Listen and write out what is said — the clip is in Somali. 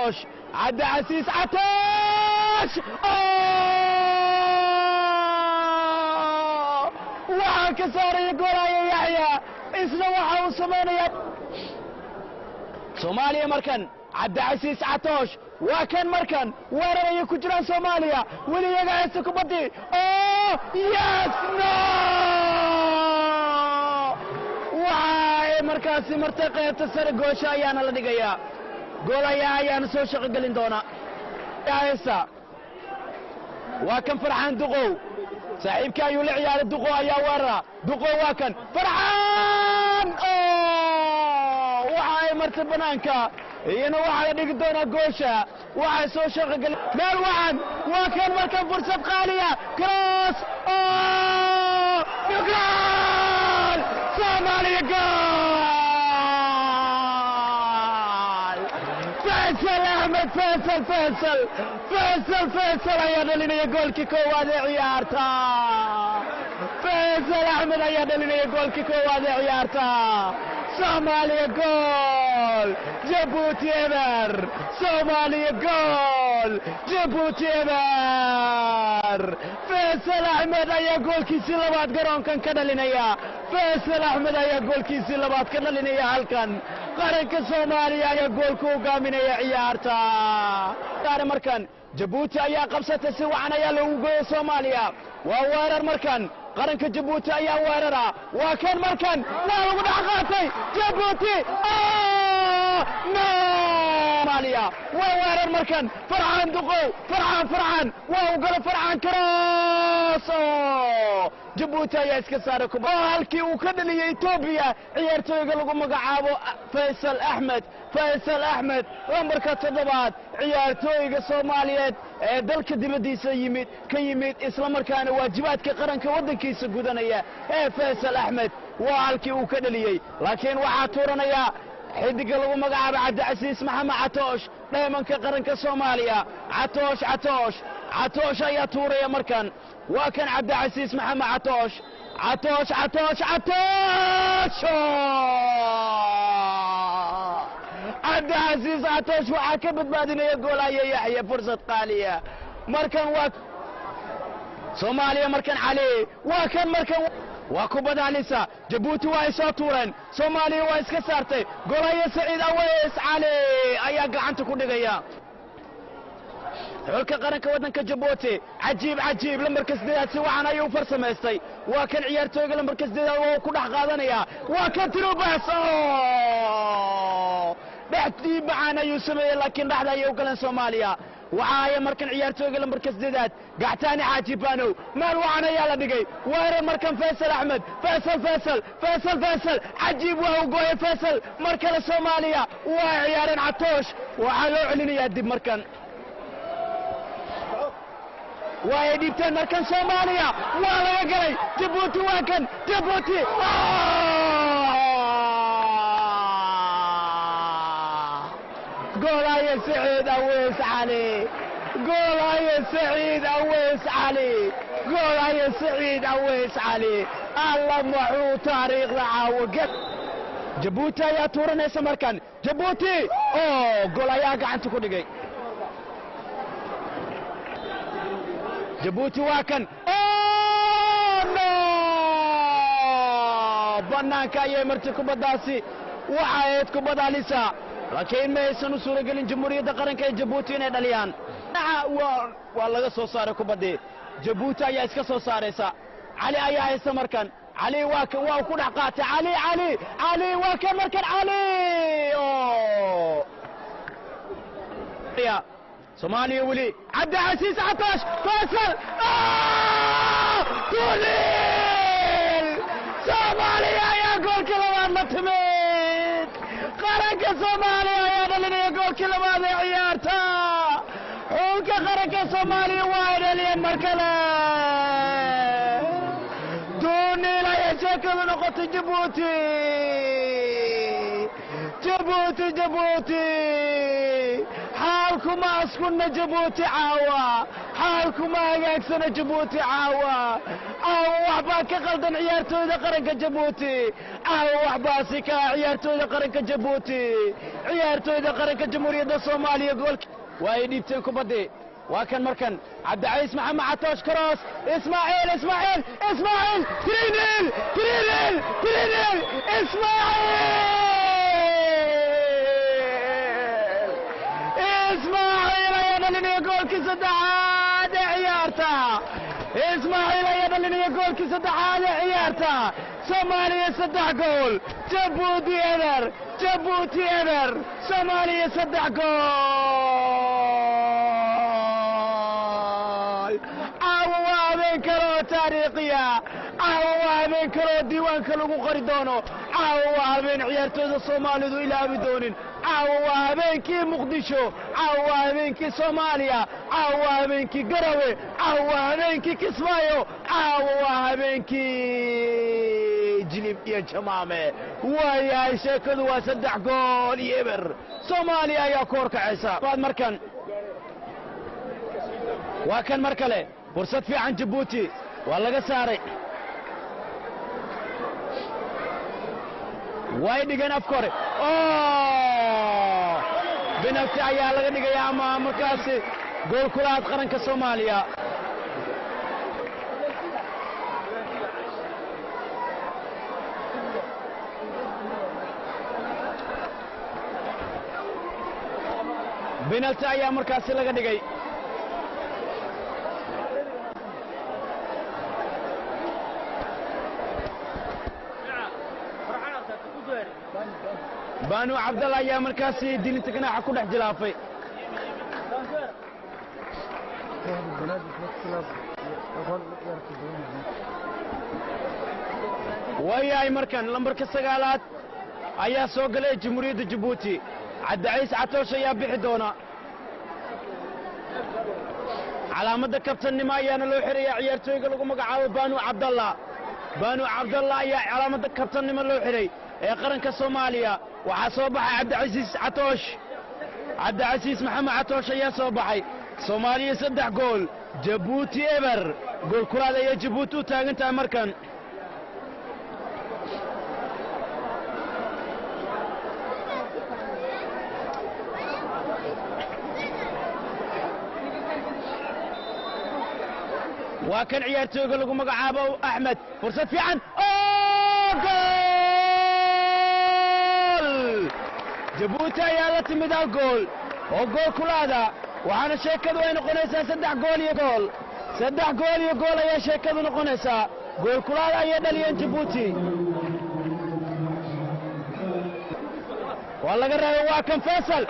Catoosh, Cabdicasiis Catoosh, waxaa ka saaraya goolaya Yaxya, isna waxa uu samaynayaa Soomaaliya. Markan Cabdicasiis Catoosh waa kan markan weerar ayay ku jiraan Soomaaliya, weli iyaga haysta kubaddii. Yes, no, waxa ay markaasi martay qaybta sare, goosha ayaana la dhigayaa, gool ayaana soo shaqo gelin doona. Haysta waa kan Farxaan Duqow, saaxiibkii ayuu la ciyaaray. Duqow ayaa weerara, Duqow waa kan Farxaan, waxa ay martay banaanka, iyana waxaa la dhigi doonaa goosha. Waxay soo shaqo gelin meel wacan, waa kan markan fursad qaaliya, cross, goal, Soomaaliya, goal! Faysal Axmed, Faysal, Faysal, Faysal, Faysal ayaa dhalinaya goolkii koowaad ee ciyaarta. Faysal Axmed ayaa dhalinaya goolkii koowaad ee ciyaarta. Soomaaliya gool, Jabuuti eber. Soomaaliya gool, Jabuuti eber. Faysal Axmed ayaa goolkiisii labaad garoonkan ka dhalinaya. Faysal Axmed ayaa goolkiisii labaad ka dhalinaya halkan. Qaranka Soomaaliya ayaa goolku hogaaminaya ciyaarta. Markan Jabuuti ayaa qabsatay, si wacan ayaa loogu gooyay Soomaaliya. Waa weerar markan, qaranka Jabuuti ayaa weerara. Waa kan markan, waa lagu dhex qaatay Jabuuti. No, Soomaaliya waa weerar markan. Farxaan Duqow, Farxaan, Farxaan waa uu galo, Farxaan cross, Jabuuti ayaa iska saaray kuba halkii uu ka dhaliyey Etoobiya. Ciyaartooyga lagu magacaabo Faysal Axmed, Faysal Axmed, lambarka 7aad, ciyaartooyga Soomaaliyeed ee dalka dibaddiisa yimid ka yimid, isla markaana waajibaadka qaranka waddankiisa gudanaya ee Faysal Axmed, waa halkii uu ka dhaliyey. Laakiin waxaa tuuranaya xidiga lagu magacaabo Cabdicasiis Maxamed Catoosh, dheemanka qaranka Soomaaliya. Catoosh, Catoosh, Catoosh ayaa tuuraya markan. Waa kan Cabdicasiis Maxamed Catoosh, Catoosh, Catoosh, Catoosh! Cabdicasiis Catoosh waxaa ka badbaadinaya goolaya Yaxya, fursad qaaliya. Markan waa Soomaaliya, markan Cali, waa kan markan, waa kubada halisa. Jabuuti waa ay soo tuureen, Soomaaliya waa iska saartay. Golaya Saciid Aweys Cali ayaa gacanta ku dhigaya xulka qaranka waddanka Jabuuti. Cajiib, cajiib, lambarka 8aad si wacan ayuu farsamaystay. Waa kan ciyaartooyga lambarka 8aad, waa ku dhex qaadanaya. Waa kan tirubas, dhex macaan ayuu sameeyey, laakiin dhexda ayay u galeen Soomaaliya. Waxa haya markan ciyaartooyga lambarka 8aad Gactaani Xaaji Banow, meel wacan ayaa la dhigay. Weerar markan, Faysal Axmed, Faysal, Faysal, Faysal, Faysal, cajiib, waa uu gooyay Faysal. Mar kale Soomaaliya waa ciyaareen. Catoosh waxaa loo celinayaa dib markan, waa ay dhiibteen markan. Soomaaliya waa laga galay Jabuuti, waa kan Jabuuti. Goolaya Saciid Aweys Cali, goolaya Saciid Aweys Cali, goolaya Saciid Aweys Cali. Alla maxuu taariikhda caawo ged! Jabuuti ayaa tuuranaysa markan. Jabuuti oo gool ayaa gacanta ku dhigay. Jabuuti waa kan, no, bannaanka ayay martay kubaddaasi. Waxa ahayd kubad halisa, laakiin ma aysan u suuragelin Jamhuuriyadda Qaranka ee Jabuuti inay dhaliyaan. Waa laga soo saaray kubaddii, Jabuuti ayaa iska soo saaraysa. Cali ayaa haysta markan, Cali waa kan, waa ku dhex qaatay Cali, Cali, Cali, waa kan markan Cali. Soomaaliya weli, Cabdicasiis Catoosh, Faysal, tuliil! Soomaaliya ayaa goolkii labaad la timid. Qaranka Soomaaliya ayaa dhalinaya goolkii labaad ee ciyaarta. Xulka qaranka Soomaaliya waa ay dhaliyeen mar kale. Duuniil ayay sheekadu noqotay. Jabuuti, Jabuuti, Jabuuti, xaalkuma askunna Jabuuti caawa, xaalkuma hagaagsana Jabuuti caawa. Caawa waxbaa ka qaldan ciyaartooyda qaranka Jabuuti caawa. Waxbaasi ka ciyaartooyda qaranka Jabuuti, ciyaartooyda qaranka Jamhuuriyadda Soomaaliya goolka waa ay dhiibteen kubaddii. Waa kan markan Cabdicasiis Maxamed Catoosh, cross, Ismaaciil, Ismaaciil, Ismaaciil, 3-0, 3-0, 3-0, Ismaaciil, Ismaaciil ayaa dhalinaya goolkii saddexaad ee ciyaarta. Ismaaciil ayaa dhalinaya goolkii saddexaad ee ciyaarta. Soomaaliya 3 gool, Jabuuti 0, Jabuuti 0, Soomaaliya 3 gool. Caawa waa habeen kale oo taariikhiya, caawa waa habeen kale oo diiwaanka lagu qori doono, caawa waa habeen ciyaartooyda Soomaalidu ilaabi doonin, caawa waa habeenkii Muqdisho, caawa waa habeenkii Soomaaliya, caawa waa habeenkii Garowe, caawa waa habeenkii Kismaayo, caawa waa habeenkii Jilib iyo Jamaame. Waayahay, sheekadu waa 3 gool iyo 0, Soomaaliya ayaa ku horkacaysa. Markan waa kan mar kale fursad fiican Jabuuti waa laga saaray, way dhigeen afka hore, penalty ayaa laga dhigaya ama markaasi gool kulaad qaranka Soomaaliya. Penalty ayaa markaasi laga dhigay. Banu Cabdalla ayaa markaasi dilinta ganaaxa ku dhex jilaafay. Waayahay, markan lambarka 9aad ayaa soo galay Jamhuuriyadda Jabuuti. Cabdicasiis Catoosh ayaa bixi doona, calaamadda kabtannimo ayaana loo xirayaa ciyaartooyga lagu magacaabo Banu Cabdalla. Banu Cabdalla ayaa calaamadda kabtannimo loo xiray ee qaranka Soomaaliya. Waxaa soo baxay Cabdicasiis Catoosh, Cabdicasiis Maxamed Catoosh ayaa soo baxay. Soomaaliya 3 gool, Jabuuti 0. Gool kulaad ayaa Jabuuti u taagan tahay markan. Waa kan ciyaartooyga lagu magacaabo Axmed, fursad fiican, gool! Jabuuti ayaa la timid hal gool oo gool kulaada, waxaana sheekadu ay noqonaysaa 3 gool iyo gool. 3 gool iyo gool ayaa sheekadu noqonaysaa. Gool kulaada ayay dhaliyeen Jabuuti, waa laga reebay. Waa kan Faysal.